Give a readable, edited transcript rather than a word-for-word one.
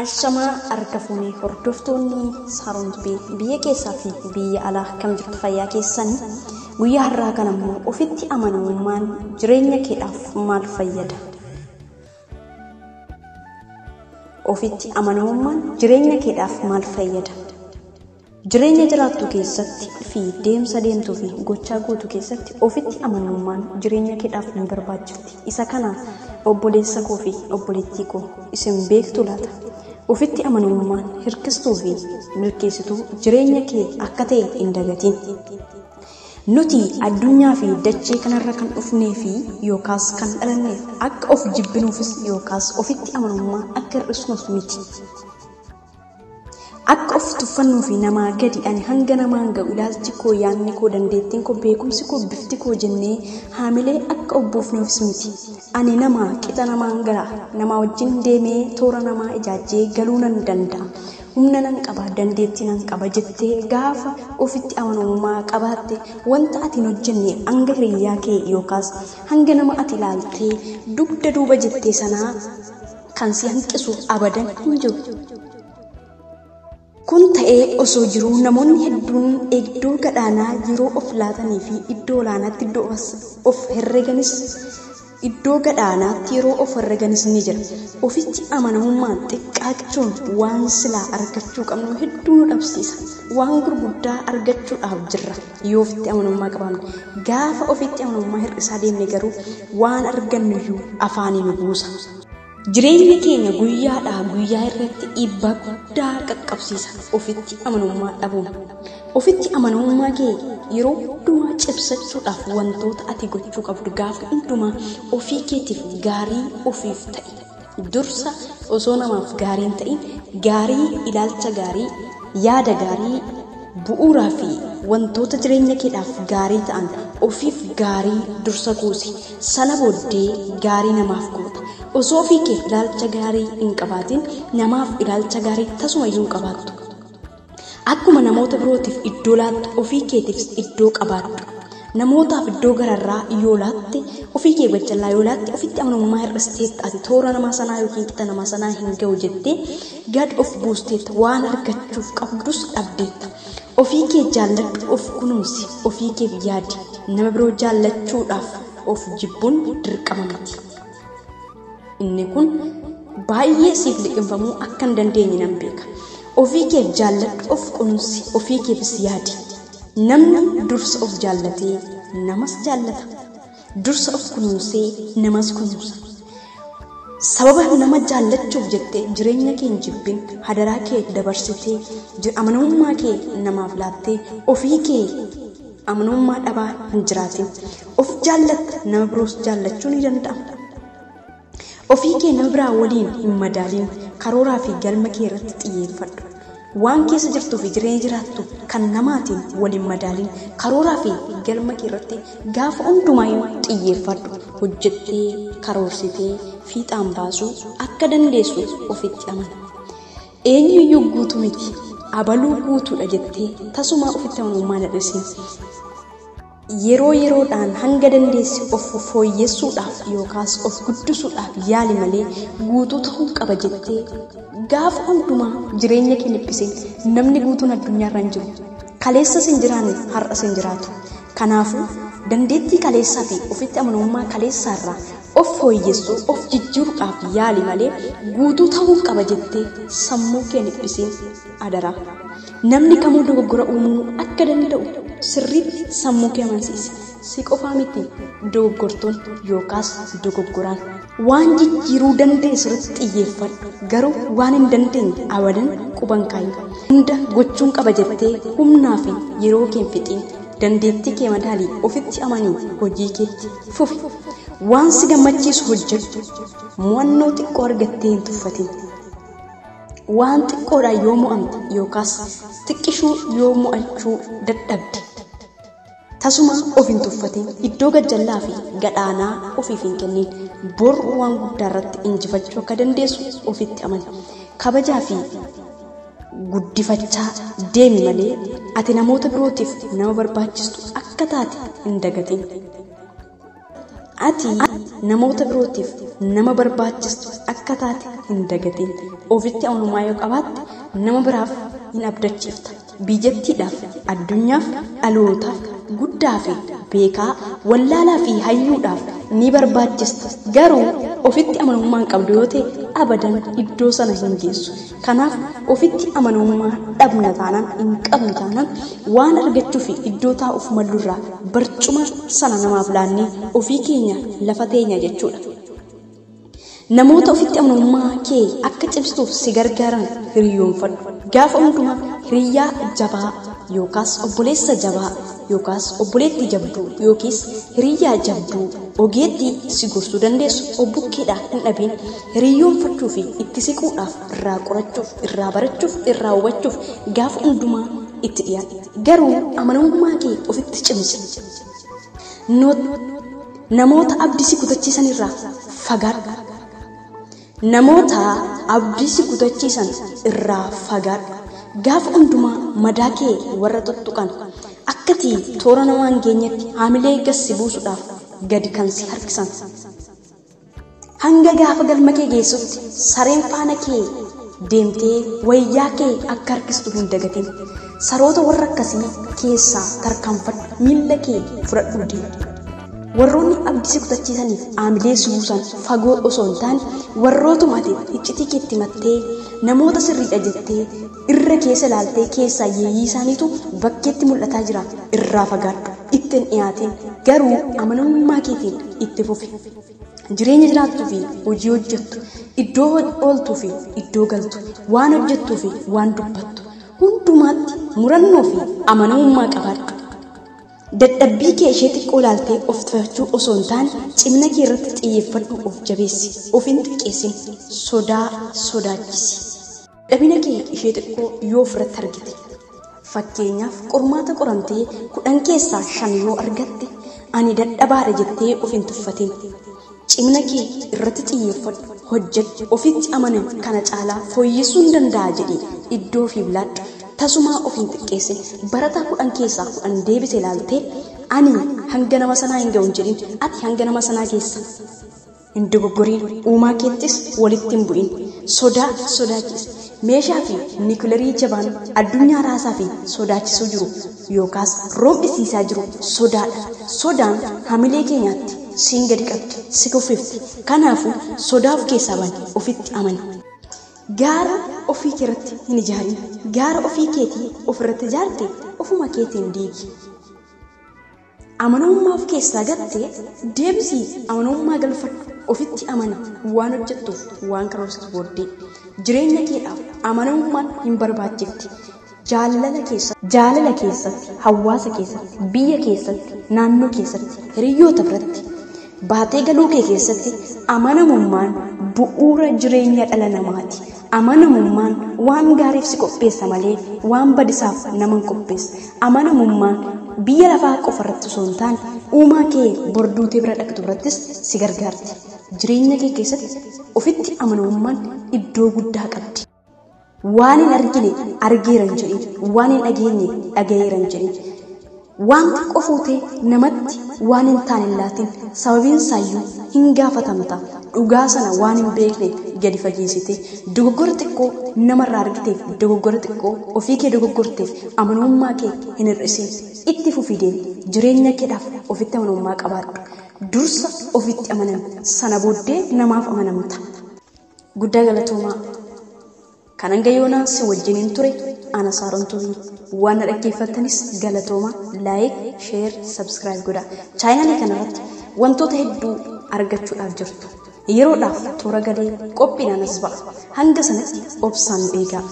Ashamaa harka fuunee hordoftoonni Saaroon Tube biyya keessaa fi biyya alaa akkam jirtu fayyaa keessan guyyaa har'aa kana immoo ofitti amanamummaan jireenya keedhaaf maal fayyada? Ofitti amanamummaan jireenya keedhaaf maal fayyada? Jireenya jiraattu keessatti fi deemsa deemtuu fi gochaa gootu keessatti ofitti amanamummaan jireenya keedhaaf ni barbaachifti. Isa kana obboleessa koo fi obboleettii koo isin beektu laata? Ofitti amanamummaan hirkistuu fi milkeessituu jireenya kee akka ta'e hin dagatin. Nuti addunyaa fi dachee kanarra kan dhufnee fi yookaas kan dhalanneef akka of jibbinuufis yookaas ofitti amanamummaa akka hir'isnuuf miti. Akka of tuffannuu fi namaa gadi ani hanga namaan ga'u ilaalchi koo yaadni koo dandeettiin koo beekumsi koo bifti koo jennee haamilee akka obboofnuufis miti. Ani nama qixa namaan gara namaa wajjin deemee toora namaa ijaajjee galuu nan danda'a. Humna nan qaba dandeettii nan qaba jettee gaafa ofitti amanamummaa qabaatte wanta ati hin hojjenne hanga hiriyyaa kee yookaas hanga nama ati ilaaltee dugda duuba jettee sanaa kan si hanqisu abadan hin jiru. Kun ta'ee osoo jiruu namoonni hedduun iddoo gadhaanaa yeroo of laatanii fi iddoo olaanaatti iddoo of herreganis iddoo gadhaanaatti yeroo of herreganis ni jira. Ofitti amanamummaan xiqqaachuun waan silaa argachuu qabnu hedduu nu dhabsiisa. Waan gurguddaa argachuudhaaf jirra yoo ofitti amanamummaa qabaanne. Gaafa ofitti amanamummaa hir'isaa deemne garuu waan argannuyyuu afaanii nu buusa. Jireenya keenya guyyaadhaa guyyaa irratti dhiibbaa guddaa qaqqabsiisa ofitti amanamummaa dhabuun. Ofitti amanamummaa kee yeroo hundumaa cimsachuudhaaf wantoota ati gochuu qabdu gaafa hundumaa ofii keetiif gaarii ofiif ta'i. Dursa osoo namaaf gaarii hin ta'in gaarii ilaalcha gaarii yaada gaarii bu'uuraa fi wantoota jireenya keedhaaf gaarii ta'an ofiif gaarii dursa kuusi. Sana booddee gaarii namaaf goota. Osoo ofii keef ilaalcha gaarii hin qabaatin namaaf ilaalcha gaarii tasumayyuu hin qabaattu. Akkuma namoota birootiif iddoo laattu ofii keetiifis iddoo qabaadhu. Namootaaf iddoo gararraa yoo laatte ofii kee gajjallaa yoo laatte ofitti amanamummaa hir'isteetta ati toora namaa sanaa yookiin qixa namaa sanaa hin ga'u jettee gad of buusteetta waan argachuuf qabdus dhabdeetta. Ofii kee jaalladhu of kunuunsi ofii keef yaadi nama biroo jaallachuudhaaf of jibbuun dirqama miti. Inni kun baay'ee siif liqimfamuu akka hin dandeenye nan beeka. Ofii keef jaalladhu of kunuunsi ofii keefis yaadi. Namni dursa of jaallatee namas jaallata. Dursa of kunuunsee namas kunuunsa. Sababa nama jaallachuuf jettee jireenya kee hin jibbin hadaraa kee dabarsitee amanamummaa kee namaaf laattee ofii kee amanamummaa dhabaa hin jiraatin. Of jaallatta nama biroos jaallachuu ni danda'ama. Ofii kee nama biraa waliin hin madaalin karooraa fi galma kee irratti xiyyeeffadhu. Waan keessa jirtuu fi jireenya jiraattu kan namaatiin waliin madaalin karooraa fi galma kee irratti gaafa hundumaayyuu xiyyeeffadhu. Hojjettee karoorsitee fiixaan baasuu akka dandeessu ofitti amani. Eenyuyyuu guutuu miti abaluu guutuudha jettee tasumaa ofitti amanamummaa hin hir'isin. Yeroo yeroodhaan hanga dandeessi of fooyyessuudhaaf yookaas of guddisuudhaaf yaali malee guutuu ta'uu qaba jettee gaafa hundumaa jireenya kee dhiphisin namni guutuun addunyaarra hin jiru. Kaleessas hin jiraanne har'as hin jiraatu. Kanaafuu dandeettii kaleessaa fi ofitti amanamummaa kaleessaarraa of fooyyessuu of jijjiiruudhaaf yaali malee guutuu ta'uu qaba jettee sammuu kee dhiphisin adaraa. Namni kamuu dogoggora uumuu akka danda'u sirriitti sammuu kee amansiisi. Si qofaa miti dogoggortuun yookaas dogoggoraan. Waan jijjiiruu dandeessu irratti xiyyeeffadhu. Garuu waan hin dandeenye abadan quban kaayi. Hunda gochuun qaba jettee humnaa fi yeroo kee hin fixiin. Dandeettii kee madaalii ofitti amanii hojii keetti fufi. Waan si gammachiisu hojjedhu. Mo'annoo xiqqoo argattee hin tuffatin. Waan xiqqoodhaan yoo mo'amte yookaas xiqqishuu yoo mo'achuu dadhabde tasuma of hin tuffatin. Iddoo gajjallaa fi gadhaanaa ofiif hin kennin. Bor waan guddaa irratti injifachuu akka dandeessu ofitti amani. Kabajaa fi guddifachaa deemi malee ati namoota birootiif nama barbaachistu akka taate hin dagatin. Ati namoota birootiif nama barbaachistu akka taate hin dagatin. Ofitti amanamummaa yoo qabaatte nama biraaf hin abdachiifta. Biyyattiidhaaf, addunyaaf, dhalootaaf, guddaa fi beekaa, wallaalaa fi hayyuudhaaf ni barbaachista. Garuu ofitti amanamummaa hin qabdu yoo ta'e abadan iddoo sana hin geessu. Kanaaf ofitti amanamummaa dhabna taanaan, hin qabnu taanaan waan argachuu fi iddoo taa'uuf mallurraa barcuma sana namaaf laannee ofii keenya lafa teenya jechuudha. Namoota ofitti amanamummaa kee akka cimsituuf si gargaaran hiriyoonfadhu. Gaafa hundumaa hiriyaa jabaa yookaas obboleessa jabaa yookaas obboleettii jabduu yookiis hiriyaa jabduu ogeettii si gorsuu dandeessu obbukkeedhaa hin dhabin. Hiriyoonfachuu fi itti siquudhaaf, irraa qorachuuf, irraa barachuuf, irraa hubachuuf gaafa hundumaa itti dhiyaadhu. Garuu amanamummaa kee ofitti cimsi. Namoota abdii si kutachiisan irraa fagaadhu. Namoota abdii si kutachiisan irraa fagaadhu. Gaafa hundumaa madaa kee warra tuttuqan akkati toora namaa hin geenyetti haamilee gassi buusuudhaaf gadi kan si harkisan. Hanga gaafa galma kee geessutti sareen faana kee deemtee wayyaa kee akka harkistu hin dagatin. Saroota warra akkasii keessaa tarkaanfadhu, miilla kee fudhadhuu deemi. Warroonni abdii si kutachiisaniif haamilee si buusan fagoo osoo hin taane warrootuma ati iccitii keetti mattee namoota sirriidha jettee irra keessa ilaaltee keessaa yeeyyii isaaniitu bakkeetti mul'ataa jira. Irraa fagaadhu, itti hin dhiyaatin, garuu amanamummaa keetiin itti fufi. Jireenya jiraattuu fi hojii hojjettu, iddoo ooltuu fi iddoo galtu, waan hojjettuu fi waan dubbattu hundumaatti murannoo fi amanamummaa qabaadhu. Dadhabbii kee ishee xiqqoo ilaaltee of tufachuu osoo hin taane cimina kee irratti xiyyeeffadhu, of jabeessi, of hin xiqqeessin, sodaa sodaachisi. Dadhabina kee ishee xiqqoo yoo ofirratti argite, fakkeenyaaf qormaata qoramtee 10 keessaa 5 yoo argatte ani dadhabaadha jettee of hin tuffatin. Cimina kee irratti xiyyeeffadhu, hojjedhu, ofitti amanami, kana caalaa fooyyessuu hin danda'a jedhii iddoo ofiif laadhu. Tasumaa of hin xiqqeessin. Barataa 10 keessaa 10 deebise ilaaltee ani hanga nama sanaa hin ga'u hin jedhin, ati hanga nama sanaa geessa. Hin dogoggoriin, uumaa keettis walitti hin bu'in. Sodaa sodaachisi. Meeshaa fi niikuleerii jabaan addunyaa raasaa fi sodaachisuu jiru yookaas roobisiisaa jiru sodaadha. Sodaan hamilee keenyaatti siin gadi qabdi, si kuffifti. Kanaafuu sodaa of keessaa bani, ofitti amani. Gaara ofii keerratti hin ijaarin. Gaara ofii keetii ofirratti ijaarte ofuma keetiin diigi. Amanamummaa of keessaa gattee deebisii amanamummaa galfadhu. Ofitti amani, waan hojjettuuf waan karoorsitu booddee. Jireenya keedhaaf amanamummaan hin barbaachifti. Jaalala keessatti, hawaasa keessatti, biyya keessatti, naannoo keessatti, hiriyoota biratti, baatee galuu kee keessatti amanamummaan bu'uura jireenya dhala namaati. Amanamummaan waan gaariif si qopheessa malee waan badisaaf nama hin qopheessu. Amanamummaan biyya lafaa qofa irratti osoo hin taane uumaa kee borduutee bira dhaqxu birattis si gargaarti. Jireenya kee keessatti ofitti amanamummaan iddoo guddaa qabdi. Waan hin argine argeera hin jedhin, waan hin dhageenye dhagayeera hin jedhin. Waan xiqqoo fuutee namatti waan hin taane hin laatin, sababiin isaayyuu hin gaafatamta. Dhugaa sana waan hin beekne gadi fageessite dogoggora xiqqoo namarraa argiteef, dogoggora xiqqoo ofii kee dogoggorteef amanamummaa kee hin hir'isin. Itti fufii deemi. Jireenya keedhaaf ofitti amanamummaa qabaadhu. Dursa ofitti amanami, sana booddee namaaf amanamta. Guddaa galatoomaa. Kan hanga yoonaa si wajjiniin ture ana Saaroon Tubii. Waan na dhaggeeffattanis galatoomaa. Like, share, subscribe godhaa. Chaayinaalii kanarratti wantoota hedduu argachuudhaaf jirtu. Yeroodhaaf toora galee qophiidhaan as ba'a. Hanga sanatti obsaan nu eegaa.